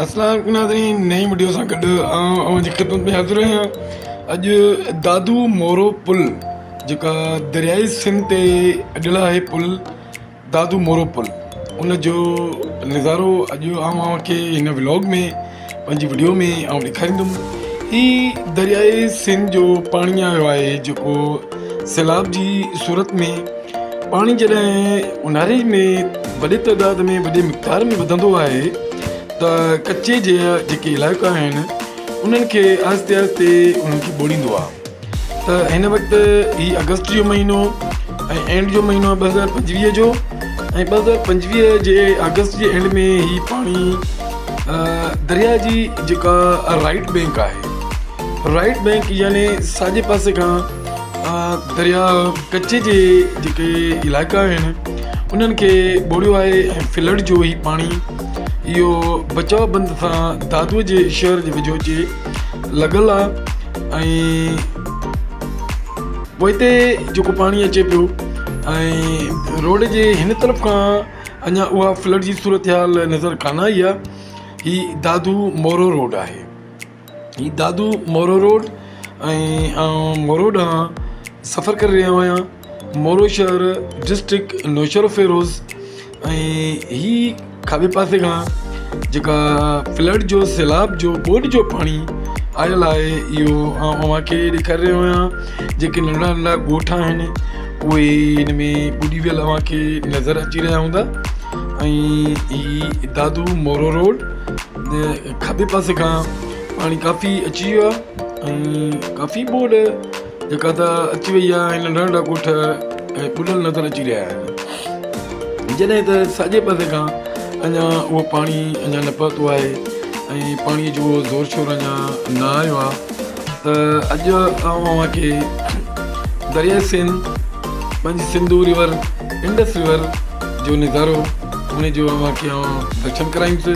السلام عليڪم ناظرين نئين وڊيو سان گڏ آئون اوهان جي خدمت ۾ حاضر آهيان اڄ دادو مورو پل جيڪا دريائي سنڌ تي اڏيل آهي پل دادو مورو پل ان جو نظارو اڄ آئون اوهان کي هن ولاگ ۾ پنهنجي وڊيو ۾ آئون ڏيکاريندم هي دريائي سنڌ جو پاڻي آيو آهي جيڪو سيلاب جي صورت ۾ پاڻي جڏهن اونهاري ۾ وڏي تعداد ۾ وڏي مقدار ۾ وڌندو آهي ته ڪچي جي جيڪي علائقا آهن انهن کي آهستي آهستي انهن کي ٻوڙيندو آهي ته هن وقت هي آگسٽ جو مهينو ۽ اينڊ جو مهينو آهي 2025 جو ۽ 2025 جي آگسٽ جي اينڊ ۾ هي پاڻي درياء جي جيڪا رائٽ بينڪ آهي رائٽ بينڪ يعني ساڄي پاسي کان درياء ڪچي جي جيڪي علائقا آهن انهن کي ٻوڙيو آهي ۽ فلڊ جو هي پاڻي اهو بچاء بند سان دادو جي شهر جي ويجهو اچي لڳل آهي ۽ پوئتي جيڪو پاڻي اچي پيو ۽ روڊ جي هن طرف کان اڃا اها فلڊ جي صورتحال نظر ڪانه آئي آهي هي دادو مورو روڊ آهي هي دادو مورو روڊ ۽ آئون مورو ڏانهن سفر ڪري رهيو آهيان مورو شهر ڊسٽرڪٽ نوشهروفيروز ۽ هي کاٻي پاسي کان جيڪا فلڊ جو سيلاب جو ٻوڏ جو پاڻي آيل آهي اهو آئون اوهان کي ڏيکاري رهيو آهيان جيڪي ننڍڙا ننڍڙا ڳوٺ آهن اهي هن ۾ ٻڏي ويل اوهان کي نظر اچي رهيا هوندا ۽ هي دادو مورو روڊ کاٻي پاسي کان پاڻي ڪافي اچي ويو آهي ۽ ڪافي ٻوڏ جيڪا ته اچي وئي آهي ۽ ننڍا ننڍا ڳوٺ ۽ ٻڏل نظر اچي رهيا آهن جڏهن ته ساڄي پاسي کان اڃا اهو پاڻي اڃا نه پهتو آهي ۽ پاڻي جو زور شور اڃا نه آيو آهي ته اڄ آئون اوهان کي درياء سنڌ پنهنجي سنڌو ريور انڊس ريور جو نظارو ان جو اوهان کي آئون درشن ڪرائيندس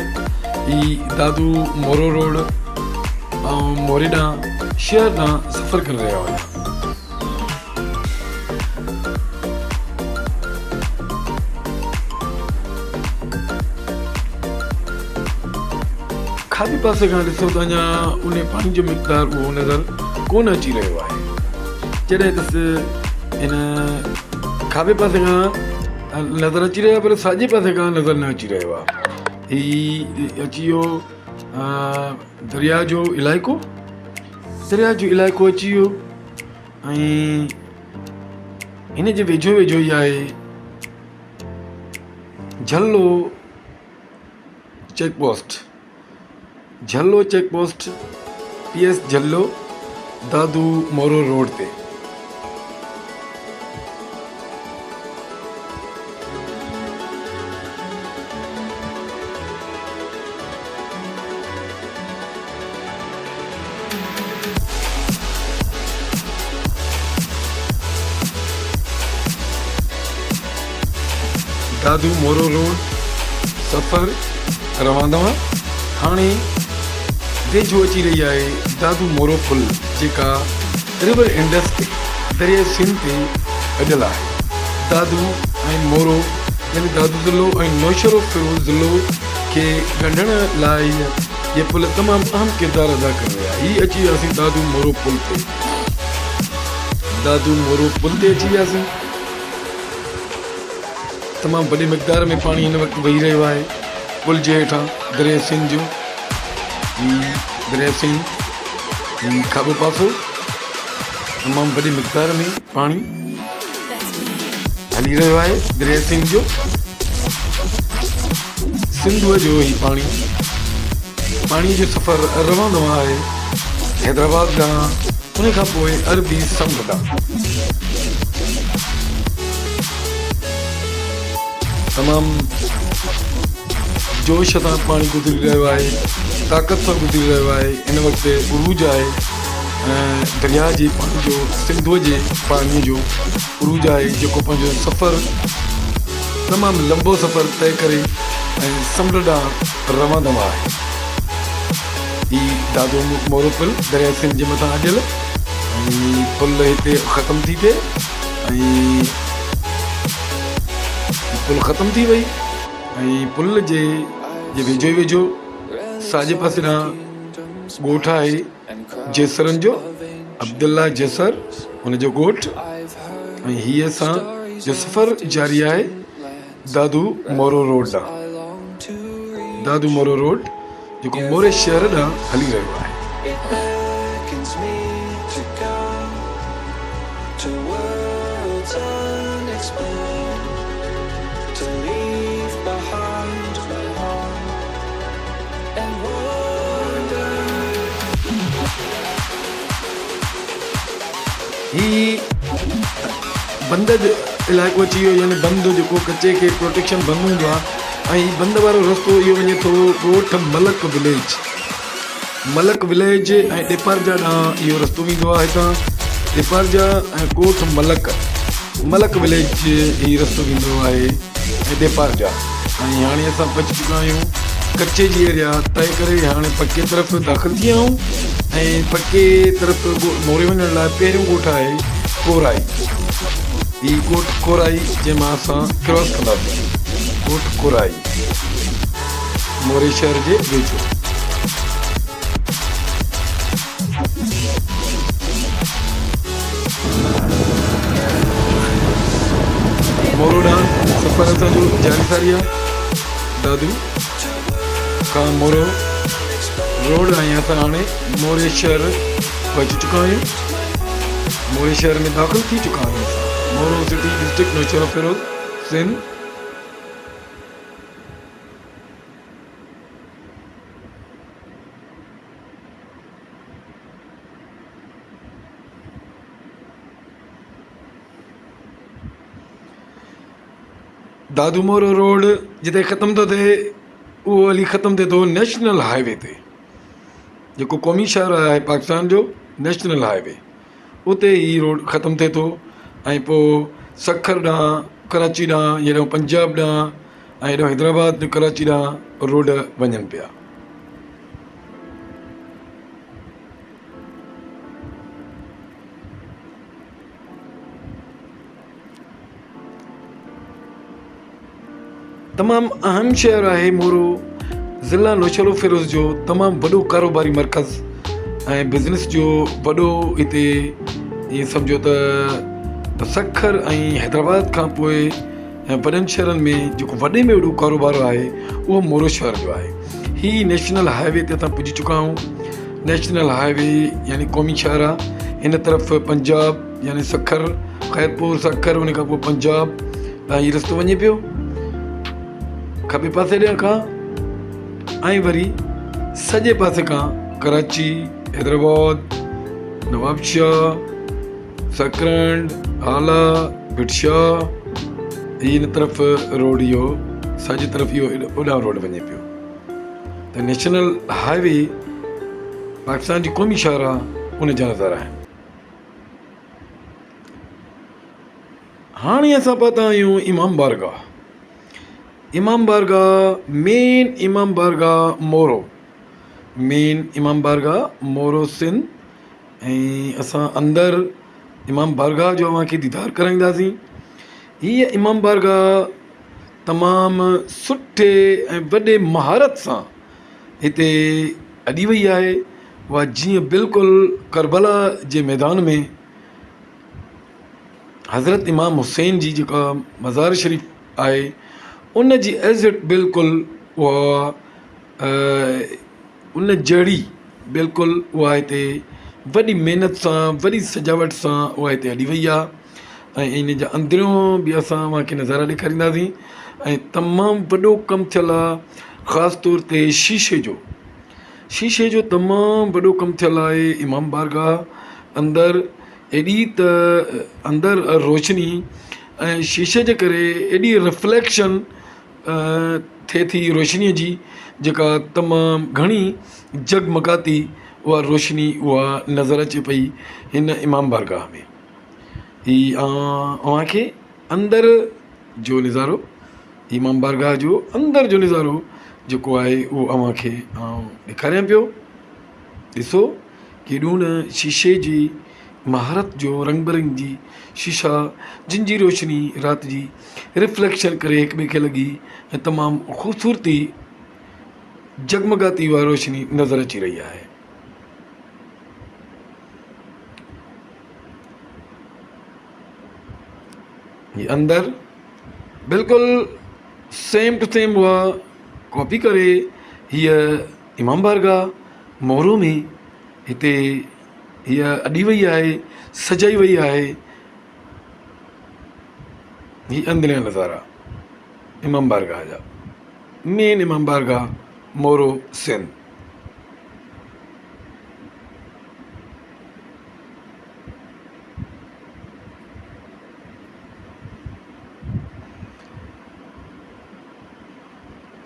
هي دادو مورو روڊ آئون موري ڏانهن شهر ڏانهن سفر ڪري رهيو آهيان. کاٻي پاسي کان ڏسو ته اڃا ان پاڻي جو مقدار اهو نظر ڪونه اچي رهيو آهي جڏهن ته هن کاٻي پاسي کان نظر اچي رهيو آهي پر ساڄي پاسي کان نظر نه اچي رهيو آهي هي اچي ويو درياء جو علائقو درياء جو علائقو اچي ويو ۽ هن جي ويجهو ويجهو ئي آهي Jhallo check post Jhallo check post P S Jhallo Dadu Moro road تي. دادو مورو روڊ سفر روان دوان هاڻي ويجهو اچي رهي آهي دادو مورو پل جيڪا ريور انڊس تي درياء سنڌ تي اڏيل آهي. دادو ۽ مورو يعني دادو ضلعو ۽ نوشهرو فيروز ضلعو کي ڳنڍڻ لاء هي پل تمام اهم ڪردار ادا ڪري رهيا. هي اچي وياسين دادو مورو پل تي. دادو مورو پل تي اچي وياسين. تمام وڏي مقدار ۾ پاڻي هن وقت وهي رهيو آهي پل جي هيٺان درياء سنڌ جو. هي درياء سنڌ هي کاٻو پاسو تمام وڏي مقدار ۾ پاڻي هلي رهيو آهي درياء سنڌ جو سنڌوء جو هي پاڻي پاڻي جو سفر روان دوان آهي حيدرآباد ڏانهن ان کان پوء عربي سمنڊ ڏانهن تمام جوش سان پاڻي گذري رهيو آهي طاقت سان گذري رهيو آهي هن وقت عروج آهي درياء جي پاڻي جو سنڌوء جي پاڻي جو عروج آهي جيڪو پنهنجو سفر تمام لمبو سفر طئي ڪري ۽ سمنڊ ڏانهن روان دوان آهي هي دادو مورو پل درياء سنڌ جي مٿان اڏيل ۽ پل هتي ختم ٿي ٿئي ۽ پل ختم ٿي وئي ۽ پل جي ويجهو ئي ويجهو ساڄي پاسي ڏانهن ڳوٺ آهي جيسرن جو عبدالله جيسر ان جو ڳوٺ ۽ هي اسان جو سفر جاري آهي دادو مورو روڊ ڏانهن دادو مورو روڊ جيڪو موري شهر ڏانهن هلي رهيو آهي. هي بند جو علائقو اچي ويو يعني بند جيڪو ڪچي کي پروٽيڪشن بند هوندو آهي ۽ هي بند وارو رستو اهو وڃي ٿو ڳوٺ ملڪ وليج ملڪ وليج ۽ ڏيپارجا ڏانهن اهو رستو ويندو آهي هتان ڏيپارجا ۽ ڳوٺ ملڪ ملڪ وليج هي رستو ويندو آهي ۽ ڏيپارجا ۽ هاڻي اسان پهچي چڪا آهيون ڪچي جي ايريا طئي ڪري هاڻي پڪي طرف داخل ٿي ويا آهيون ۽ پڪي طرف موري وڃڻ لاء پهريون ڳوٺ آهي ڪورائي هي ڳوٺ ڪورائي جنهن مان اسان ڪراس ڪنداسين ڳوٺ ڪورائي موري شهر جي ويجهو. مورو ڏانهن سفر اسان جو جاري ساري آهي. دادو کان مورو روڊ ۽ اسان هاڻي موري شهر پهچي چڪا آهيون. موري شهر ۾ داخل ٿي چڪا آهيون اسان. Moro city district Naushahro Feroze Sindh. Dadu Moro road جتي ختم ٿو ٿئي اهو هلي ختم ٿئي ٿو نيشنل هاء وي تي جيڪو قومي شاهراهه آهي پاڪستان جو نيشنل هاء وي اتي هي روڊ ختم ٿئي ٿو ۽ پوء سکر ڏانهن ڪراچي ڏانهن هيڏانهن پنجاب ڏانهن ۽ هيڏانهن حيدرآباد ڪراچي ڏانهن روڊ وڃن پيا. تمام اهم شهر آهي مورو ضلع نوشهروفيروز جو تمام وڏو ڪاروباري مرڪز ۽ بزنس جو وڏو هتي ائين سمجهو ته سکر ۽ حيدرآباد کان پوء ۽ وڏن شهرن ۾ جيڪو وڏي ۾ وڏو ڪاروبار آهي اهو مورو شهر جو آهي هي نيشنل هاء وي تي اسان پڄي چڪا آهيون نيشنل هاء وي يعني قومي شاهراهه هن طرف پنجاب يعني سکر خيرپور سکر ان کان پوء پنجاب ڏانهن هي رستو وڃي پيو کٻي پاسي ڏي کان ۽ وري سڄي پاسي کان ڪراچي حيدرآباد نوابشاهه سڪرنڊ هالا ڀٽ شاهه هي هن طرف روڊ اهو ساڄي طرف اهو اوڏانهن روڊ وڃي پيو ته نيشنل هاء وي پاڪستان جي قومي شاهراهه ان جا نظارا آهن هاڻي اسان پهتا آهيون امام بارگاهه امام بارگاهه مين امام بارگاهه مورو مين امام بارگاهه مورو سنڌ ۽ اسان اندر امام بارگاهه جو اوهان کي ديدار ڪرائينداسين هيء امام بارگاهه تمام سٺي ۽ وڏي مهارت سان هتي اڏي وئي آهي اها جيئن بلڪل ڪربلا جي ميدان ۾ حضرت امام حسين جي جيڪا مزار شريف آهي ان جي ايگزيڪٽ بلڪل اها ان جهڙي بلڪل اها هتي وڏي محنت سان وڏي سجاوٽ سان اها هتي اڏي وئي آهي ۽ ان جا اندريون به اسان اوهان کي نظارا ڏيکارينداسين ۽ تمام وڏو ڪم ٿيل آهي خاص طور تي شيشي جو شيشي جو تمام وڏو ڪم ٿيل آهي امام بارگاهه اندر ايڏي ته اندر روشني ۽ شيشي جي ڪري ايڏي رفليڪشن ٿئي ٿي روشنيء جي جيڪا تمام گهڻي جڳمڳاتي اها روشني اها نظر اچي پئي هن امام بارگاهه ۾ هي اوهان کي اندر جو نظارو امام بارگاهه جو اندر جو نظارو جيڪو آهي اهو اوهان کي آئون ڏيکاريان پيو ڏسو ڪيڏو نه شيشي جي مهارت جو رنگ برنگي شيشا جن جي روشني رات جي رفليڪشن ڪري هڪ ٻئي کي لڳي ۽ تمام خوبصورتي. جڳمڳاتي اها روشني نظر اچي رهي آهي. هي اندر بلڪل سيم ٽو سيم اها ڪاپي ڪري هيء امام بارگاهه مورو ۾ هتي هيء اڏي وئي آهي سجائي وئي آهي هي اندريان نظارا امام بارگاهه جا مين امام بارگاهه مورو سنڌ.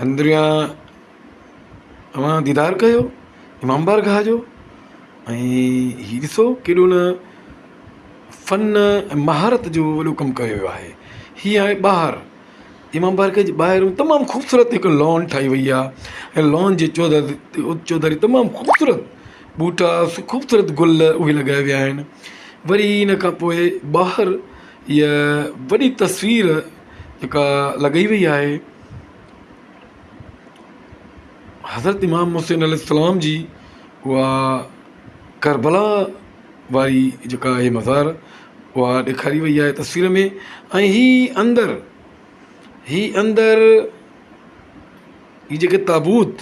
اندريان اوهان ديدار ڪيو امام بارگاهه جو ۽ هي ڏسو ڪيڏو نه فن ۽ مهارت جو وڏو ڪم ڪيو ويو آهي هي آهي ٻاهر امام بارگاهه جي ٻاهرون تمام خوبصورت هڪ لان ٺاهي وئي آهي ۽ لان جي چوڌاري تمام خوبصورت ٻوٽا خوبصورت گل اهي لڳايا ويا آهن وري ان کان پوء ٻاهر هيء وڏي تصوير جيڪا لڳائي وئي آهي حضرت امام حسين عليه السلام جي اها ڪربلا واري جيڪا آهي مزار اها ڏيکاري وئي آهي تصوير ۾ ۽ هي اندر هي اندر هي جيڪي تابوت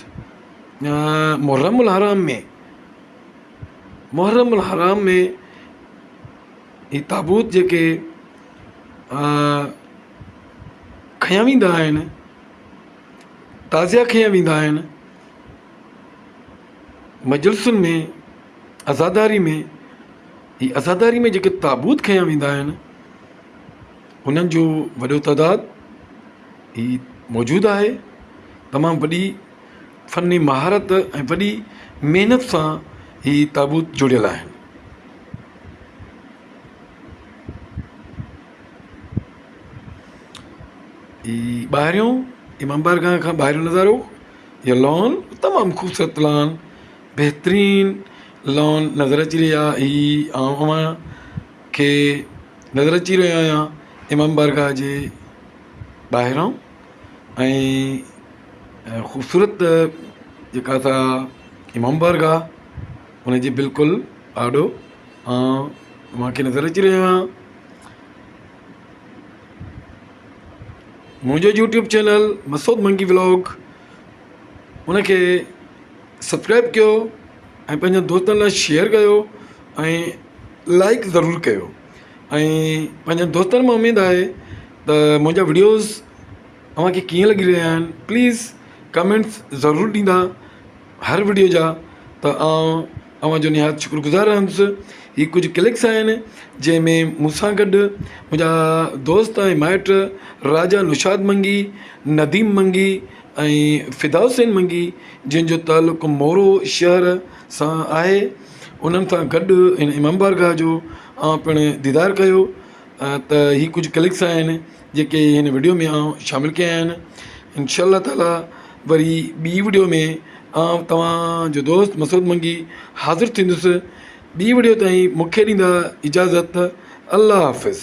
محرم الحرام ۾ محرم الحرام ۾ هي تابوت جيڪي کنيا ويندا آهن تعزيا کنيا ويندا آهن مجلسن ۾ عزاداري ۾ هي عزاداري ۾ جيڪي تابوت کنيا ويندا آهن انهن جو وڏو تعداد هي موجود آهي تمام وڏي فني مهارت ۽ وڏي محنت سان هي تابوت جڙيل آهن. هي ٻاهريون امام بارگاهه کان ٻاهريون نظارو هي لان تمام خوبصورت لان بهترين لان نظر اچي رهي آهي هي آئون اوهان کي نظر اچي رهيو آهيان امام بارگاهه جي ٻاهران ۽ خوبصورت جيڪا سا امام بارگاهه ان جي بلڪل آڏو آئون اوهان کي نظر اچي رهيو آهيان منهنجو YouTube channel Masood Mangi vlog ان کي سبسڪرائب ڪيو ۽ پنهنجن دوستن لاء شيئر ڪيو ۽ لائڪ ضرور ڪيو ۽ پنهنجن دوستن مان اميد آهي ته منهنجا وڊيوز اوهان کي ڪيئن لڳي رهيا آهن پليز ڪمينٽس ضرور ڏيندا هر وڊيو جا ته آئون اوهان جو نهايت شڪر گذار رهندس هي ڪجهه ڪلڪس آهن جنهن ۾ مون سان گڏ منهنجا دوست ۽ مائٽ راجا نشاد منگي نديم منگي ۽ فدا حسين منگي جن جو تعلق مورو شهر سان آهي انهن سان گڏ هن امام بارگاهه جو آئون پڻ ديدار ڪيو ته هي ڪجهه ڪلڪس آهن جيڪي هن وڊيو ۾ آئون شامل ڪيا آهن انشاء الله تعالي وري ٻي وڊيو ۾ آئون توهان جو دوست مسعود منگي حاضر ٿيندس ٻي وڊيو تائين مونکي ڏيندا اجازت الله حافظ.